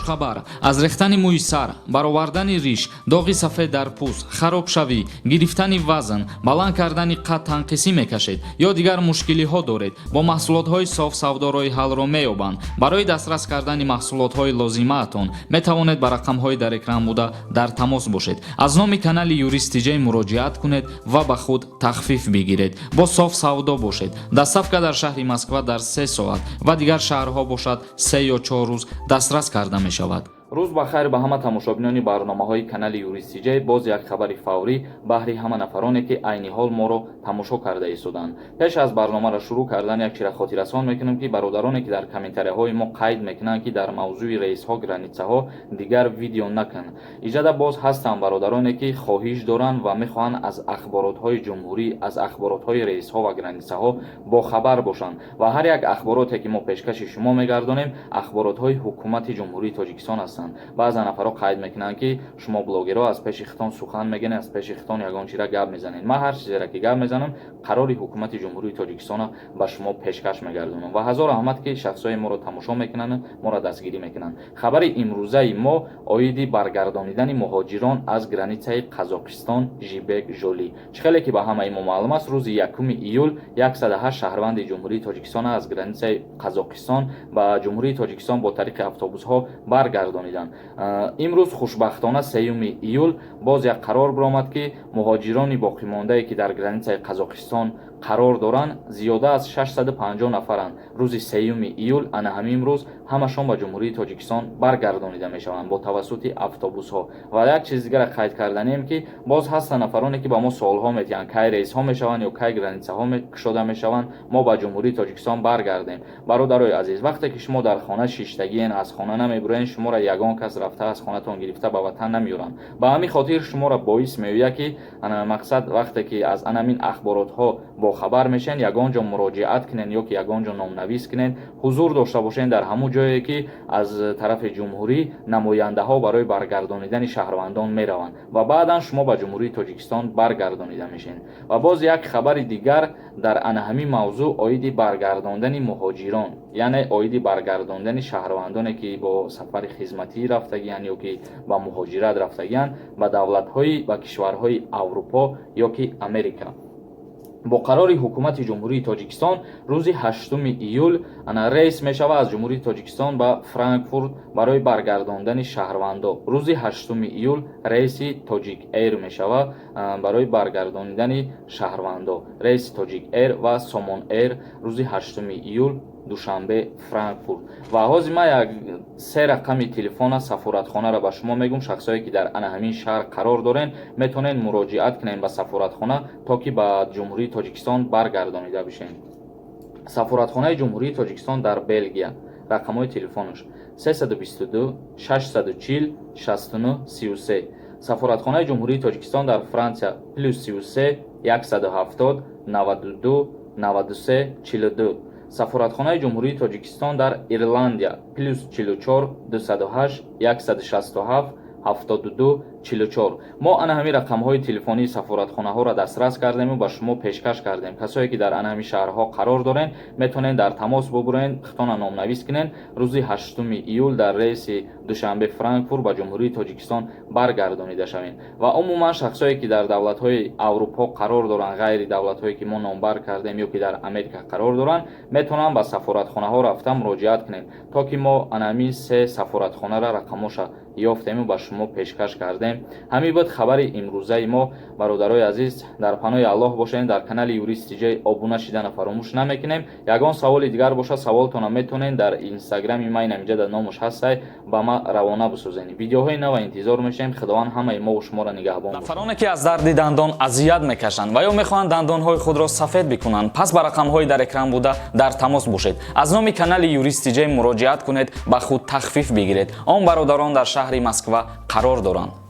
Хушхабар: аз рехтани мӯи сар, баровардани риш, доғи сафед дар пӯст, харобшавӣ, гирифтани вазн, баланд кардани қад танқисӣ мекашед ё дигар мушкилиҳо доред, бо маҳсулотҳои Соф Савдо роҳи ҳаллро меёбанд. Барои дастрас кардани маҳсулотҳои лозимаатон метавонед ба рақамҳои дар экран буда дар тамос бошед. Аз номи канали Юрист Тиҷей муроҷиат кунед ва ба худ тахфиф бигиред. Бо Соф Савдо бошед. Доставка дар шаҳри Москва дар 3 соат ва дигар шаҳрҳо бошад, 3 ё 4 рӯз дастрас карда мешавад. Рӯз ба хайр ба ҳама тамошобинони барномаҳои канали Юрист Тиҷей. Боз як хабари фаврӣ баҳри ҳама нафароне, ки айни ҳол моро тамошо карда истоданд. Пеш аз барномаро шурӯъ кардан як чира хотиррасон мекунем, ки бародароне, ки дар комментарияҳои мо қайд мекунанд, ки дар мавзӯи рейсҳо, границаҳо дигар видео накун, иҷада боз ҳастанд бародароне, ки хоҳиш доранд ва мехоҳанд аз ахборотҳои ҷумҳурӣ, аз ахборотҳои рейсҳо ва границаҳо бохабар бошанд. Ва ҳар як ахбороте, ки мо пешкаши шумо мегардонем, ахборотҳои ҳукумати Ҷумҳурии Тоҷикистон ҳастанд. Баъзан нафарҳо қайд мекунанд, ки шумо блогерҳо аз пеши худтон сухан мегӯед, аз пеши худтон ягон чира гап мезанед. Ман ҳар чизеро, ки гап мезанам, қарори ҳукумати Ҷумҳурии Тоҷикистонро ба шумо пешкаш мегардонам. Ва ҳазор раҳмат, ки шахсҳои моро тамошо мекунанд, моро дастгирӣ мекунанд. Хабари имрӯзаи мо оиди баргардонидани муҳоҷирон аз границаи Қазоқистон, Жибек Жолӣ. Чӣ хеле ки ба ҳамаи мо маълум аст, рӯзи 1 июл 108 шаҳрванди Ҷумҳурии Тоҷикистон аз границаи Қазоқистон ба Ҷумҳурии Тоҷикистон бо тариқи автобусҳо баргардониданд. Имрӯз, хушбахтона, 3 июл боз як қарор баромад, ки муҳоҷирони боқимондае, ки дар границаи Қазоқистон қарор доранд, зиёда аз 650 нафаранд, рӯзи 3 июл, ана ҳамин рӯз, ҳамашон ба Ҷумҳурии Тоҷикистон баргардонида мешаванд бо тавассути автобусҳо. Ва як чиз дигара қайд карданем, ки боз ҳастанд нафароне, ки ба мо суолҳо метиҳанд: кай рейсҳо мешаванд ё кай границаҳо кушода мешаванд, мо ба Ҷумҳурии Тоҷикистон баргардем? Бародарои азиз, вақте ки шумо дар хона шиштагиен, аз хона намебуроен, шуморо ягон кас рафта аз хонатон гирифта ба ватан намеёранд. Ба ҳамин хотир шуморо боис меояд, ки мақсад, вақте ки аз анамин ахборотҳо бохабар мешавед, ягон ҷо муроҷиат кунед ё ки ягон ҷо номнавис кунед, ҳузур дошта бошед дар ҳамон ҷое, ки аз тарафи ҷумҳурӣ намояндаҳо барои баргардонидани шаҳрвандон мераванд, ва баъдан шумо ба Ҷумҳурии Тоҷикистон баргардонида мешавед. Ва боз як хабари дигар дар ана ҳамин мавзӯъ, оиди баргардондани муҳоҷирон, яъне оиди баргардондани шаҳрвандоне, ки бо сафари хизматӣ рафтагиянд ё ки ба муҳоҷират рафтагиянд ба давлатҳои, ба кишварҳои Аврупо ё ки Америка. Бо қарори ҳукумати Ҷумҳурии Тоҷикистон рӯзи 8 июл ана рейс мешавад аз Ҷумҳурии Тоҷикистон ба Франкфурт барои баргардондани шаҳрвандо. Рӯзи 8 июл рейси Тоҷик Эйр мешавад барои баргардонидани шаҳрвандо. Рейси Тоҷик Эйр ва Сомон Эйр рӯзи 8 июл, Душанбе — Франкфурт. Ва ҳозир ман як се рақами телефона сафоратхонаро ба шумо мегӯм. Шахсое, ки дар ана ҳамин шаҳр қарор дорен, метавонед муроҷиат кунед ба сафоратхона, то ки ба Ҷумҳурии Тоҷикистон баргардонида бишед. Сафоратхонаи Ҷумҳурии Тоҷикистон дар Белгия, рақамҳои телефонаш: 322 640 69 33. Сафоратхонаи Ҷумҳурии Тоҷикистон дар Франсия: плюс 33 170 92 93 42. Сафоратхонаи Ҷумҳурии Тоҷикистон дар Ирландия: плюс 44 208 167 72 44. Мо ана ҳамин рақамҳои телефонии сафоратхонаҳоро дастрас кардему ба шумо пешкаш кардем. Касое, ки дар ана ҳамин шаҳрҳо қарор дорен, метавонед дар тамос бубурен, худтона номнавис кунед, рӯзи 8 июл дар рейси Душанбе — Франкфурт ба Ҷумҳурии Тоҷикистон баргардонида шавед. Ва умуман шахсое, ки дар давлатҳои Аврупо қарор доранд, ғайри давлатҳое, ки мо номбар кардем, ё ки дар Америка қарор доранд, метавонанд ба сафоратхонаҳо рафта муроҷиат кунед, то ки мо ана ҳамин се сафоратхонаро рақамоша ёфтему ба шумо пешкаш кардем. Ҳамин буд хабари имрӯзаи мо. Бародарои азиз, дар паноҳи Аллоҳ бошед. Дар канали Юрист Тиҷай обуна шидана фаромӯш намекунем. Ягон саволи дигар бошад, саволтона метавонед дар инстаграми ма, инамиҷа дар номуш ҳастай, ба ма равона бисозед. Видеоҳои нава интизор мешавем. Худованд ҳамаи мову шуморо нигаҳбон. Нафароне, ки аз дарди дандон азият мекашанд ва ё мехоҳанд дандонҳои худро сафед бикунанд, пас ба рақамҳои дар экран буда дар тамос бошед. Аз номи канали Юрист Тиҷай муроҷиат кунед, ба худ тахфиф бигиред. Он бародарон дар шаҳри Москва қарор доранд.